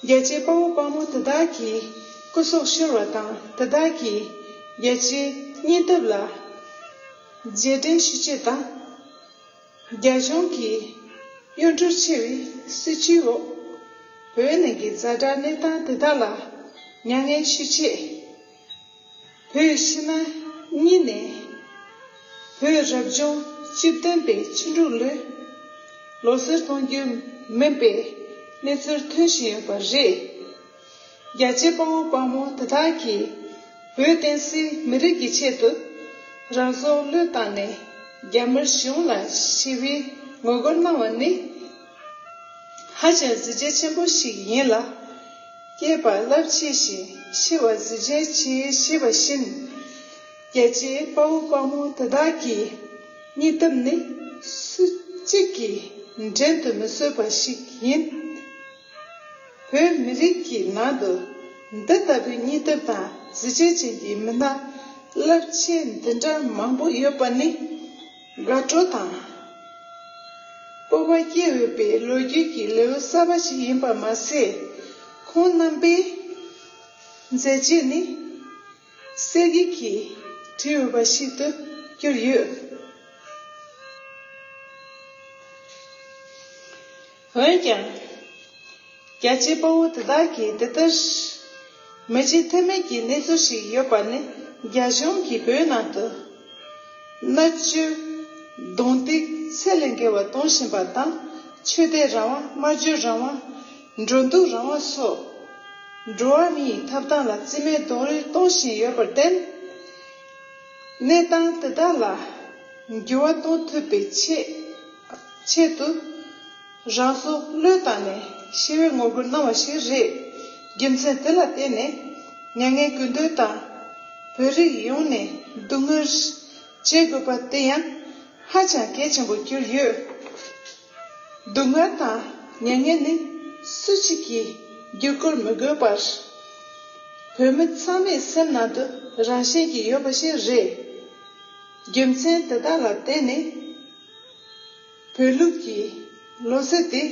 རྒྱལ་གཅེས་དཔའ་བོ་དཔའ་མོ་དེ་དག་གི་སྐུ་སྲོག་ཤོར་བ་དང་། དེ་དག་གི་རྒྱལ་གཅེས་སྙིང་སྟོབས་ལ་རྗེས་དྲན་ཞུ་ཆེད་དང་། རྒྱ་གཞུང་གི་གཡོ་འགུལ་ཆེ་བའི་སྲིད་བྱུས་འོག་བོད་ནང་གི་ཛ་དྲག་གནས་སྟངས་དེ་དག་ལ་མྱ་ངན་ཞུ་ཆེད། བོད་ཕྱི་ནང་གཉིས་ནས་བོད་རབ་བྱུང་བཅུ་བདུན་པའི་ཆུ་འབྲུག་ལོའི་ལོ་གསར་གཏོང་རྒྱུ་མིན་པའི་གནས་ཚུལ་ཐོན་བཞིན་ཡོད་པ་རེད། རྒྱལ་གཅེས་དཔའ་བོ་དཔའ་མོ་དེ་དག་གིས་བོད་བསྟན་སྲིད་མི་རིགས་ཀྱི་ཆེད་དུ་རང་སྲོག་བློས་བཏང་ནས་རྒྱ་དམར་གཞུང་ལ་ཞི་བའི་ངོ་རྒོལ་གནང་བ་ནི་ཧ་ཅང་གཟི་བརྗིད་ཆེན་པོ་ཞིག་ཡིན་ལ། སྐྱེས་པ་རླབས་ཆེ་ཞིང་ཤི་བ་གཟི་བརྗིད་ཆེ་ཞེས་པ་བཞིན། རྒྱལ་གཅེས་དཔའ་བོ་དཔའ་མོ་དེ་དག་གི་སྙིང་སྟོབས་ནི་སུ་གཅིག་གིས་འགྲན་དུ་མི་བཟོད་པ་ཞིག་ཡིན། བོད་མི་རིགས་ཀྱི་ནང་དུ་འདི་ལྟ་བུའི་སྙིང་སྟོབས་དང་གཟི་བརྗིད་ཅན་གྱི་མི་སྣ་རླབས་ཆེ་འདི་འདྲ་མང་པོ་ཡོད་པ་ནི་དགའ་སྤྲོ་དང་སྤོབས་པ་སྐྱེ་འོས་པའི་ལོ་རྒྱུས་ཀྱི་ལེའུ་གསར་པ་ཞིག་ཡིན་པ་མ་ཟད། ཁོང་རྣམ་པའི་མཛད་རྗེས་ནི་གསེར་གྱི་གྱིས་བྲིས་འོས་པ་ཞིག་ཏུ་གྱུར་ཡོད། འོན་ཀྱང་། རྒྱལ་གཅེས་དཔའ་བོ་དེ་དག་གིས་དེ་ལྟར་མི་བྱེད་ཐབས་མེད་ཀྱི་གནས་ཚུལ་ཞིག་ཡོད་པ་ནི། རྒྱ་གཞུང་གིས་བོད་ནང་དུ་མནར་གཅོད་རྡུང་རྡེག་ཚད་ལས་འགལ་བ་གཏོང་བཞིན་པ་དང་། ཆོས་དད་རང་དབང་། སྨྲ་བརྗོད་རང་དབང་། འགྲོ་འདུག་རང་དབང་སོགས་འགྲོ་བ་མིའི་ཐོབ་ཐང་ལ་བརྩི་མེད་རྡོག་རོལ་གཏོང་བཞིན་ཡོད་པར་བརྟེན། གནས་སྟངས་དེ་དག་ལ་འགྱུར་བ་གཏོང་ཐུབ་པའི་ཆེད་ཆེད་དུ་རང་སྲོག་བློས་བཏང་ནས་ཞི་བའི་ངོ་རྒོལ་གནང་བ་ཞིག་རེད། རྒྱུ་མཚན་དེ་ལ་བརྟེན་ནས་མྱ་ངན་གུས་འདུད་དང་། བོད་རིགས་ཡོངས་ནས་སྡུག་བསྔལ་བྱེད་དགོས་པ་དེ་ཡང་ཧ་ཅང་གལ་ཆེན་པོ་གྱུར་ཡོད། སྡུག་བསྔལ་དང་མྱ་ངན་ནི་སུ་གཅིག་གིས་བརྒྱུད་བསྐུར་མི་དགོས་པར། བོད་མི་ཚང་མའི་སེམས་ནང་དུ་རང་བཞིན་གྱིས་ཡོད་པ་ཞིག་རེད། རྒྱུ་མཚན་དེ་དག་ལ་བརྟེན་ནས་བོད་ལུགས་ཀྱི་ལོ་ཚིགས་དེ་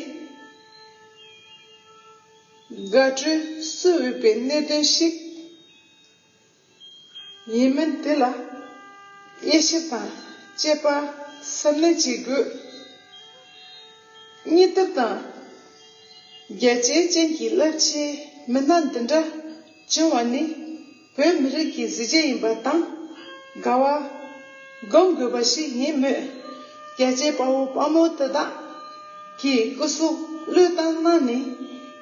དགའ་སྤྲོའི་བསུ་འོས་པའི་གནད་དོན་ཞིག་ཡིན་མིན་དེ་ལ་དབྱེ་ཞིབ་དང་དཔྱད་པ་གཟབ་ནན་བྱེད་དགོས། སྙིང་སྟོབས་དང་རྒྱལ་གཅེས་ཅན་གྱི་རླབས་ཆེའི་མི་སྣ་འདི་འདྲ་བྱུང་བ་ནི་བོད་མི་རིགས་ཀྱི་གཟི་བརྗིད་ཡིན་པ་དང་། དགའ་བ་སྒོམ་དགོས་པ་ཞིག་ཡིན་མོད། རྒྱལ་གཅེས་དཔའ་བོ་དཔའ་མོ་དེ་དག་གིས་སྐུ་གཟུགས་བློས་བཏང་གནང་ནས།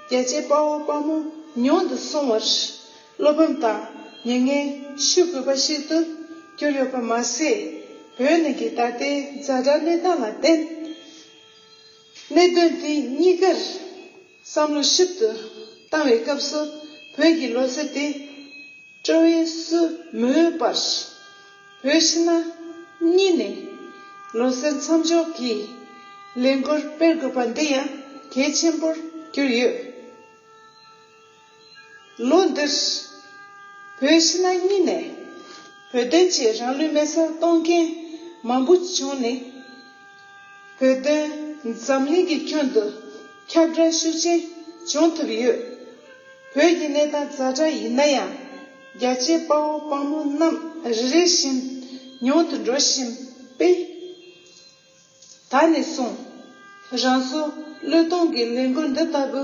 རྒྱལ་གཅེས་དཔའ་བོ་དཔའ་མོ་ཉུང་དུ་སོང་བར། བློ་ཕམ་དང་མྱ་ངན་ཞུ་དགོས་པ་ཞིག་ཏུ་གྱུར་ཡོད་པ་མ་ཟད། བོད་ནང་གི་ད་ལྟའི་ཛ་དྲག་གནས་སྟངས་ལ་བརྟེན། གནད་དོན་དེ་གཉིས་ཀར་བསམ་བློ་ཞིབ་ཏུ་བཏང་བའི་སྐབས་སུ། བོད་ཀྱི་ལོ་གསར་དེ་སྤྲོ་བས་བསུ་མི་འོས་པར། བོད་ཕྱི་ནང་གཉིས་ནས་ལོ་གསར་མཚམས་འཇོག་གི་ལས་འགུལ་སྤེལ་དགོས་པ་འདི་ཡང་གལ་ཆེན་པོར་གྱུར་ཡོད། ལོ་འདིར་བོད་ཕྱི་ནང་གཉིས་ནས་བོད་དོན་ཆེད་རང་ལུས་མེ་སྲེག་གཏོང་མཁན་མང་པོ་བྱུང་ནས། བོད་དོན་འཛམ་གླིང་གི་ཁྱོན་དུ་ཁྱབ་བསྒྲགས་ཤུགས་ཆེན་བྱུང་ཐུབ་ཡོད། བོད་ཀྱི་གནས་སྟངས་ཛ་དྲག་ཡིན་ན་ཡང་། རྒྱལ་གཅེས་དཔའ་བོ་དཔའ་མོ་རྣམས་རེ་རེ་བཞིན་ཉུང་དུ་འགྲོ་བཞིན་པས། ད་ནས་བཟུང་རང་སྲོག་བློས་གཏོང་གི་ལས་འགུལ་འདི་ལྟ་བུ་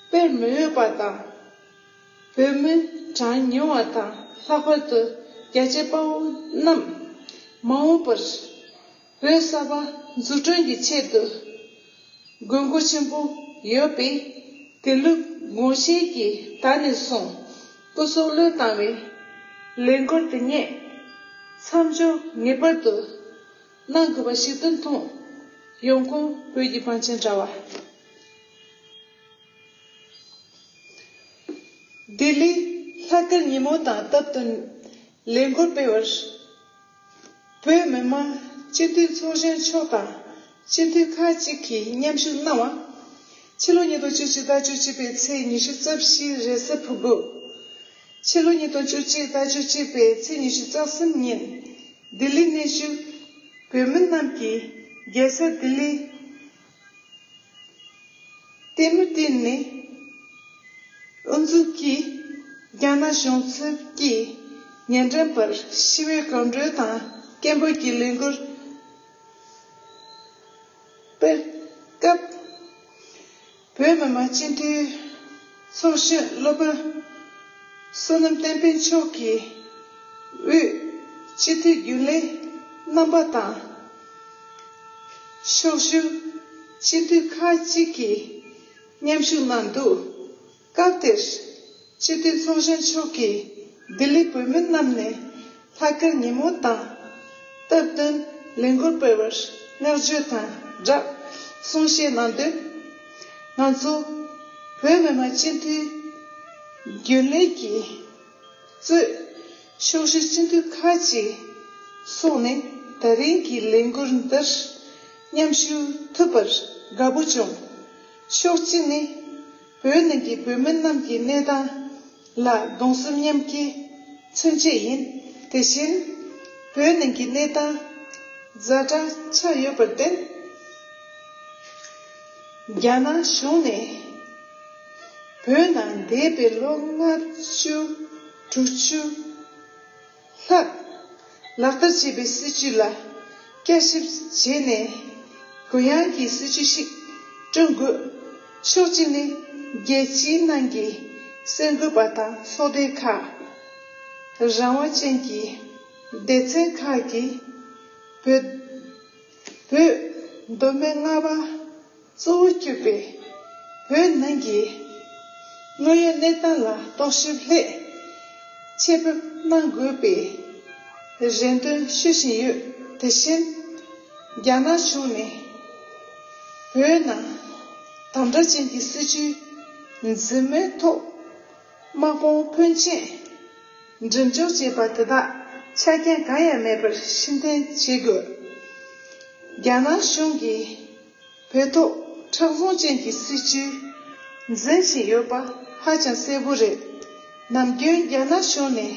སྤེལ་མི་འོས་པ་དང་། བོད་མི་གྲངས་ཉུང་བ་དང་། ལྷག་པར་དུ་རྒྱལ་གཅེས་དཔའ་བོ་རྣམས་མ་འོངས་པར་བོད་གསར་པ་འཛུགས་སྐྲུན་གྱི་ཆེད་དུ་དགོས་མཁོ་ཆེན་པོ་ཡོད་པས། དེ་ལུགས་དགོངས་བཞེས་ཀྱིས་ད་ནས་བཟུང་སྐུ་གཟུགས་བློས་བཏང་བའི་ལས་འགུལ་དེ་ཉིད་མཚམས་འཇོག་ངེས་པར་དུ་གནང་དགོས་པ་ཞིག་ཏུ་མཐོང་། ཡོང་ཁུངས། བོད་ཀྱི་བང་ཆེན་དྲ་བ། ལྡི་ལི། ལྷག་དཀར་ཉིན་མོ་དང་སྟབས་བསྟུན་ལས་འགུལ་སྤེལ་བར། བོད་མི་མང་སྤྱི་འཐུས་ཚོགས་གཞོན་མཆོག་དང་སྤྱི་འཐུས་ཁག་ཅིག་གིས་མཉམ་ཞུགས་གནང་བ། ཕྱི་ལོ་ཉིས་སྟོང་བཅུ་གཅིག་ཟླ་བཅུ་གཅིག་པའི་ཚེས་ཉི་ཤུ་རྩ་བཞི་རེས་གཟའ་ཕུར་བུ། ཕྱི་ལོ་ཉིས་སྟོང་བཅུ་གཅིག་ཟླ་བཅུ་གཅིག་པའི་ཚེས་ཉི་ཤུ་རྩ་གསུམ་ཉིན་ལྡི་ལི་གནས་བཞུགས་བོད་མི་རྣམས་ཀྱིས་རྒྱལ་ས་ལྡི་ལི་ལྟད་མོ་བལྟས་ནས་དབུ་འཛུགས་ཀྱིས་རྒྱ་ནག་གཞུང་ཚབ་ཀྱི་ཉེ་འགྲམ་པར་ཞི་བའི་རྒོལ་འགྲོས་དང་སྐད་འབོད་ཀྱི་ལས་འགུལ་སྤེལ་སྐབས། བོད་མི་མང་སྤྱི་འཐུས་ཚོགས་གཞོན་སློབ་དཔོན་བསོད་ནམས་བསྟན་འཕེལ་མཆོག་གིས་དབུས་སྤྱི་འཐུས་རྒྱུན་ལས་རྣམ་པ་དང་། ཕྱོགས་བཞུགས་སྤྱི་འཐུས་ཁག་ཅིག་གིས་མཉམ་ཞུགས་གནང་འདུག། སྐབས་དེར་སྤྱི་འཐུས་ཚོགས་གཞོན་མཆོག་གིས་ལྡི་ལི་བོད་མི་རྣམས་ནས་ལྷག་དཀར་ཉིན་མོ་དང་སྟབས་བསྟུན་ལས་འགུལ་སྤེལ་བར་བསྔགས་བརྗོད་དང་སྦྲགས་གསུང་བཤད་གནང་དོན། ང་ཚོ་བོད་མི་མང་སྤྱི་འཐུས་རྒྱུན་ལས་ཀྱིས་གཙོས་ཕྱོགས་བཞུགས་སྤྱི་འཐུས་ཁག་ཅིག་སོགས་ནས་ད་རིང་གི་ལས་འགུལ་འདིར་མཉམ་ཞུགས་ཐུབ་པར་དགའ་པོ་བྱུང་། ཕྱོགས་གཅིག་ནས་བོད་ནང་གི་བོད་མི་རྣམས་ཀྱི་གནས་སྟངས་ལ་གདུང་སེམས་མཉམ་སྐྱེད་མཚོན་ཆེད་ཡིན། དེ་བཞིན་བོད་ནང་གི་གནས་སྟངས་ཛ་དྲག་ཆགས་ཡོད་པར་བརྟེན། རྒྱ་ནག་གཞུང་ནས་བོད་ནང་འདས་པའི་ལོ་ལྔ་བཅུ་དྲུག་ཅུ་ལྷག་ལག་བསྟར་བྱས་པའི་སྲིད་བྱུས་ལ་བསྐྱར་ཞིབ་བྱས་ནས། གུ་ཡངས་ཀྱི་སྲིད་བྱུས་ཤིག་བསྐྲུན་དགོས། ཕྱོགས་གཅིག་ནས་རྒྱལ་སྤྱིའི་ནང་གི་གསར་འགོད་པ་དང་ཚོགས་སྡེ་ཁག། རང་དབང་ཅན་གྱི་སྡེ་ཚན་ཁག་གིས་བོད་བོད་མདོ་སྨད་ལྔ་པ་གཙོ་བོ་གྱུར་པའི་བོད་ནང་གི་དངོས་ཡོད་གནས་སྟངས་ལ་རྟོག་ཞིབ་སླད་ཆེད་ཕེབས་གནང་དགོས་པའི་རེ་འདུན་ཞུ་བཞིན་ཡོད། དེ་བཞིན་རྒྱ་ནག་གཞུང་ནས་བོད་ནང་དམ་དྲག་ཅན་གྱི་སྲིད་བྱུས་འཛིན་མའི་ཐོག་དམག་དཔུང་ཕོན་ཆེན་འགྲེམས་འཇོག་བྱས་པ་དེ་དག་ཆ་རྐྱེན་གང་ཡང་མེད་པར་ཕྱིར་འཐེན་བྱེད་དགོས། རྒྱ་ནག་གཞུང་གིས་བོད་ཐོག་མཁྲེགས་བཟུང་ཅན་གྱི་སྲིད་བྱུས་འཛིན་བཞིན་ཡོད་པ་ཧ་ཅང་གསལ་པོ་རེད། ནམ་རྒྱུན་རྒྱ་ནག་གཞུང་ནས་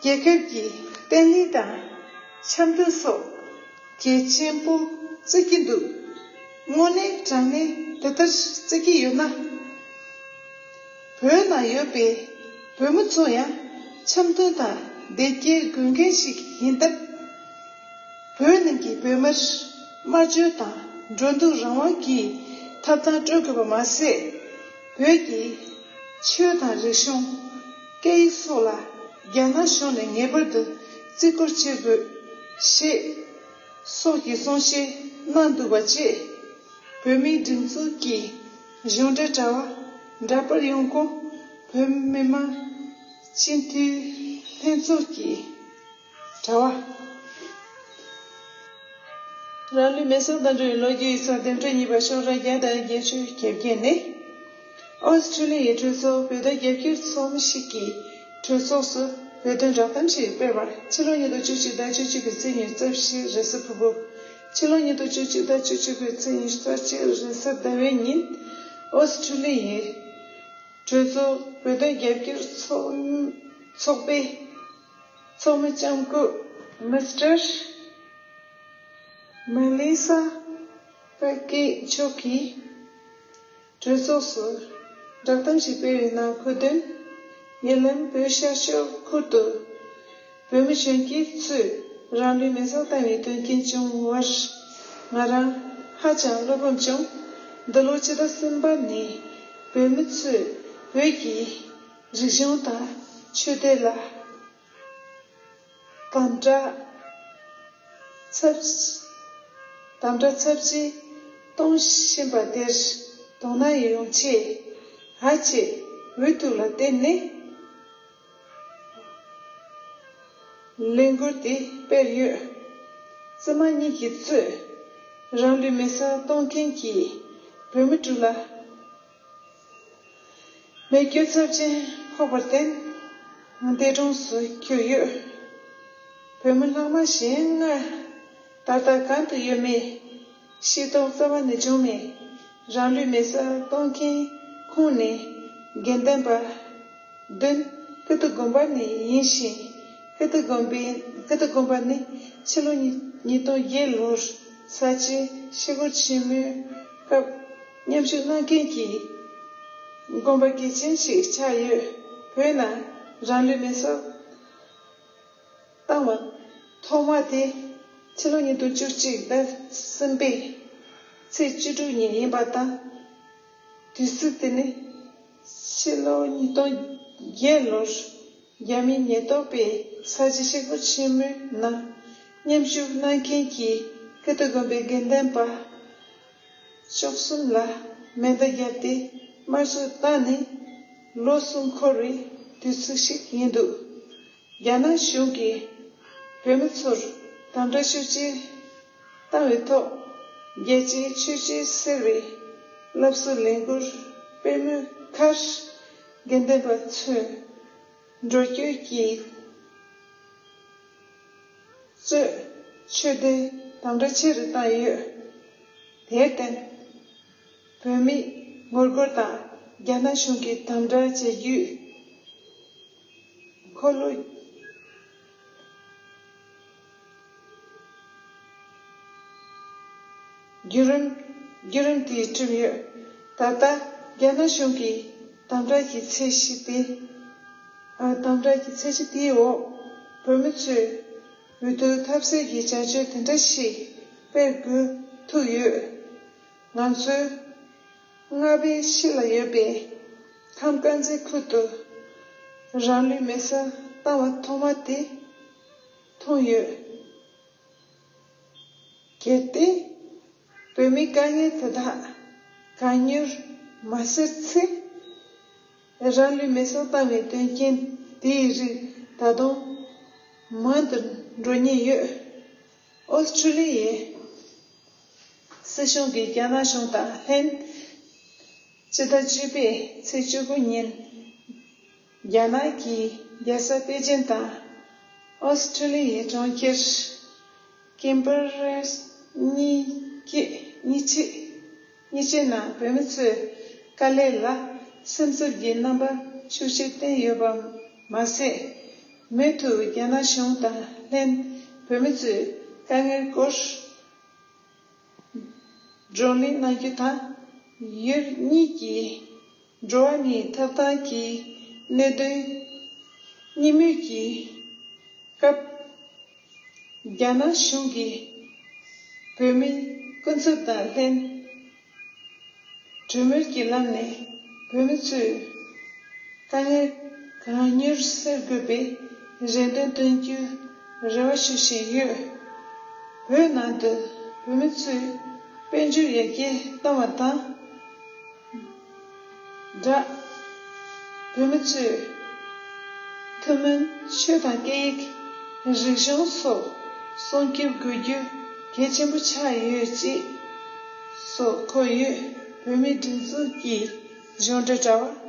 རྒྱལ་ཁབ་ཀྱི་བརྟན་ལྷིང་དང་འཆམ་མཐུན་སོགས་གལ་ཆེན་པོ་བརྩི་གི་འདུག། དངོས་གནས་དྲང་གནས་དེ་ལྟར་བརྩི་གི་ཡོད་ན། བོད་ནང་ཡོད་པའི་བོད་མི་ཚོ་ཡང་འཆམ་མཐུན་དང་བདེ་སྐྱིད་དགོས་མཁན་ཞིག་ཡིན་སྟབས། བོད་ནང་གི་བོད་མིར་སྨྲ་བརྗོད་དང་འགྲོ་འདུག་རང་དབང་གི་ཐོབ་ཐང་སྤྲོད་དགོས་པ་མ་ཟད། བོད་ཀྱི་ཆོས་དང་རིག་གཞུང་། སྐད་ཡིག་སོགས་ལ་རྒྱ་ནག་གཞུང་ནས་ངེས་པར་དུ་ བརྩི་བཀུར་བྱེད་དགོས་ཞེས་སོགས་ཀྱི་གསུང་བཤད་གནང་འདུག་པ་བཅས། བོད་མིའི་སྒྲིག་འཛུགས་ཀྱི་གཞུང་འབྲེལ་དྲ་བ་འདྲ་པར་ཡོང་ཁུངས། བོད་མི་མང་སྤྱི་འཐུས་ལྷན་ཚོགས་ཀྱི་དྲ་བ། རང་ལུས་མེ་སྲེག་དང་འབྲེལ་བའི་ལོ་རྒྱུས་ཡིག་ཚགས་འདེམས་སྒྲུག་གཉིས་པ་ཤོག་གྲངས་བརྒྱ་དང་བརྒྱད་ཅུ་གྱ་བརྒྱད་ནས། ཨོ་སི་ཁྲུ་ལི་ཡའི་གྲོས་ཚོགས་བོད་དོན་རྒྱབ་སྐྱོར་ཚོགས་མི་ཞིག་གིས་གྲོས་ཚོགས་སུ་བོད་དོན་བསྒྲགས་གཏམ་ཞིག་སྤེལ་བར། ཕྱི་ལོ་ཉིས་སྟོང་བཅུ་གཅིག་ཟླ་བཅུ་གཅིག་པའི་ཚེས་ཉི་ཤུ་རྩ་བཞི་རེས་གཟའ་ཕུར་བུ། ཕྱི་ལོ་ཉིས་སྟོང་བཅུ་གཅིག་ཟླ་བཅུ་གཅིག་པའི་ཚེས་ཉི་ཤུ་རྩ་གཅིག་རེས་གཟའ་ཟླ་བའི་ཉིན། ཨོ་སི་ཁྲུ་ལི་ཡའི་གྲོས་ཚོགས་བོད་དོན་རྒྱབ་སྐྱོར་ཚོགས་ཚོགས་པའི་ཚོགས་མི་ལྕམ་སྐུ་མི་སི་ཊར་མེ་ལི་ས་པ་ཀེ་མཆོག་གིས་གྲོས་ཚོགས་སུ་བསྒྲགས་གཏམ་ཞིག་སྤེལ་བའི་ནང་། ཁོ་དོན་ཉེ་ལམ་བོད་ཤར་ཕྱོགས་ཁུལ་དུ་བོད་མི་གཞོན་སྐྱེས་ཚོས་རང་ལུས་མེ་སྲེག་བཏང་བའི་དོན་རྐྱེན་བྱུང་བར་ང་རང་ཧ་ཅང་བློ་ཕམ་བྱུང་། འདི་ལོ་ཕྱི་ཟླ་གསུམ་པ་ནས་བོད་མི་ཚོས་བོད་ཀྱི་རིག་གཞུང་དང་ཆོས་དད་ལ་དམ་དྲག་ཚབས་དམ་དྲག་ཚབས་ཆེ་གཏོང་བཞིན་པ་དེར་དོ་སྣང་ཡོང་ཆེད། ཨ་ཅེ་འུ་ཐུག་ལ་བརྟེན་ནས་ལས་འགུལ་དེ་སྤེལ་ཡོད། བཙུན་མ་གཉིས་ཀྱིས་གཙོས་རང་ལུས་མེ་སྲེག་གཏོང་མཁན་གྱི་བོད་མི་དྲུག་ལ་རྨས་སྐྱོན་ཚབས་ཆེན་ཕོག་པར་བརྟེན་འདས་གྲོངས་སུ་གྱུར་ཡོད། བོད་མི་ལྷག་མ་གཞན་ལྔ་ད་ལྟ་གང་དུ་ཡོད་མེད་ཤེས་རྟོགས་རྩ་བ་ནས་བྱུང་མེད། རང་ལུས་མེ་སྲེག་གཏོང་མཁན་ཁོངས་ནས་དགེ་ལྡན་པ་བདུན་ཀིརྟི་དགོན་པ་ནས་ཡིན་ཞིང་། ཀིརྟི་དགོན་པའི་ཀིརྟི་དགོན་པ་ནི་ཕྱི་ལོ་ཉིས་ཉིས་སྟོང་བརྒྱད་ལོར་ས་བྱི་ཞི་རྒོལ་ཆེན་མོའི་སྐབས་མཉམ་ཞུགས་གནང་མཁན་གྱི་དགོན་པ་གལ་ཆེན་ཞིག་ཆགས་ཡོད། བོད་ནང་རང་ལུས་མེ་སྲེག་བཏང་བ་ཐོག་མ་དེ་ཕྱི་ལོ་ཉིས་སྟོང་བཅུ་གཅིག་ཟླ་གསུམ་པའི་ཚེས་བཅུ་དྲུག་ཉིན་ཡིན་པ་དང་། དུས་ཚིགས་དེ་ནི་ཕྱི་ལོ་ཉིས་སྟོང་བརྒྱད་ལོར་རྒྱ་མིའི་ཉེན་རྟོག་པས་ས་བྱི་ཞི་རྒོལ་ཆེན་མོའི་ནང་མཉམ་ཞུགས་གནང་མཁན་གྱི་ཀིརྟི་དགོན་པའི་དགེ་ལྡན་པ་བཅུ་གསུམ་ལ་མེ་མདའ་བརྒྱབ་སྟེ་དམར་གསོད་བཏང་ནས་ལོ་གསུམ་འཁོར་བའི་དུས་ཚིགས་ཤིག་ཡིན་འདུག། རྒྱ་ནག་གཞུང་གིས་བོད་མི་ཚོར་དམ་དྲག་ཤུགས་ཆེ་བཏང་བའི་ཐོག་རྒྱལ་སྤྱིའི་ཆོས་བརྒྱུད་ཟེར་བའི་སློབ་གསོའི་ལས་འགུལ་སྤེལ་མུས་ཁར་དགེ་ལྡན་པ་ཚོས་འགྲོ་སྐྱོད་ཀྱི་གཙོས་ཆོས་དད་དམ་དྲག་ཆེ་རུ་བཏང་ཡོད། དེར་བརྟེན། བོད་མིའི་ངོ་རྒོལ་དང་རྒྱ་ནག་གཞུང་གིས་དམ་དྲག་བྱེད་རྒྱུའི་འཁོར་ལོ་བརྒྱུད་རིམ་བརྒྱུད་རིམ་དེ་གྲུབ་ཡོད། ད་ལྟ་རྒྱ་ནག་གཞུང་གིས་དམ་དྲག་གི་ཚད་གཞི་དེ། ཨ། དམ་དྲག་གི་ཚད་གཞི་དེའི་འོག་བོད་མི་ཚོས་འོས་བསྡུ་ཐབས་ཟད་ཀྱི་བྱ་སྤྱོད་དེ་འདྲ་ཞིག་སྤེལ་དགོས་ཐུག་ཡོད། ང་ཚོའི་མངའ་བདག་ཕྱི་ལ་ཡོད་པའི་ཁམས་དཀར་མཛེས་ཁུལ་དུ་རང་ལུས་མེ་སྲེག་བཏང་བ་ཐོག་མ་དེ་མཐོང་ཡོད། གལ་ཏེ་བོད་མིའི་དཀའ་ངལ་དེ་དག་གང་མྱུར་མ་སེལ་ཚེ། རང་ལུས་མེ་སྲེག་བཏང་བའི་དོན་རྐྱེན་དེའི་རིགས་ད་དུང་མང་དུ་འགྲོ་ཉེན་ཡོད། ཨོ་སི་ཁྲུ་ལི་ཡའི་སྲིད་གཞུང་གིས་རྒྱ་ནག་གཞུང་དང་ལྷན། སྤྱི་ཟླ་བཅུ་པའི་ཚེས་བཅུ་དགུ་ཉིན། རྒྱ་ནག་གི་རྒྱལ་ས་པེ་ཅིན་དང་ཨོ་སི་ཁྲུ་ལི་ཡའི་གྲོང་ཁྱེར་ཀེམ་པར་གཉིས་ཀྱི་གཉིས་ཆེད་གཉིས་ཆེད་ནང་བོད་མི་ཚོས་དཀའ་ལས་ལ་སེམས་འཚབ་ཀྱི་རྣམ་པ་ཤུགས་ཆེ་བསྟན་ཡོད་པ་མ་ཟད། མུ་མཐུད་རྒྱ་ནག་གཞུང་དང་ལྷན་བོད་མི་ཚོའི་དཀའ་ངལ་སྐོར་བགྲོ་གླེང་གནང་རྒྱུ་དང་། ཡུལ་གཉིས་ཀྱི་འགྲོ་བ་མིའི་ཐོབ་ཐང་གི་གནད་དོན་གཉིས་མོལ་གྱི་སྐབས། རྒྱ་ནག་གཞུང་གིས་བོད་མི་སྐུ་ཚབ་དང་ལྷན་གྲོས་མོལ་གྱི་ལམ་ནས་བོད་མི་ཚོའི་དཀའ་ངལ་གང་མྱུར་སེལ་དགོས་པའི་རེ་འདུན་བཏོན་རྒྱུ་ རེ་བ་ཞུ་བཞིན་ཡོད། བོད་ནང་དུ་བོད་མི་ཚོས་དཔལ་འབྱོར་ཡར་རྒྱས་བཏང་བ་དང་སྦྲགས། བོད་མི་ཚོས་ཐུན་མོང་ཆོས་དང་སྐད་ཡིག་རིག་གཞུང་སོགས་སྲུང་སྐྱོབ་དགོས་རྒྱུ་གལ་ཆེན་པོ་ཆགས་ཡོད་ཅེས་སོགས་འཁོད་ཡོད། བོད་མིའི་སྒྲིག་འཛུགས་ཀྱི་གཞུང་འབྲེལ་དྲ་བ།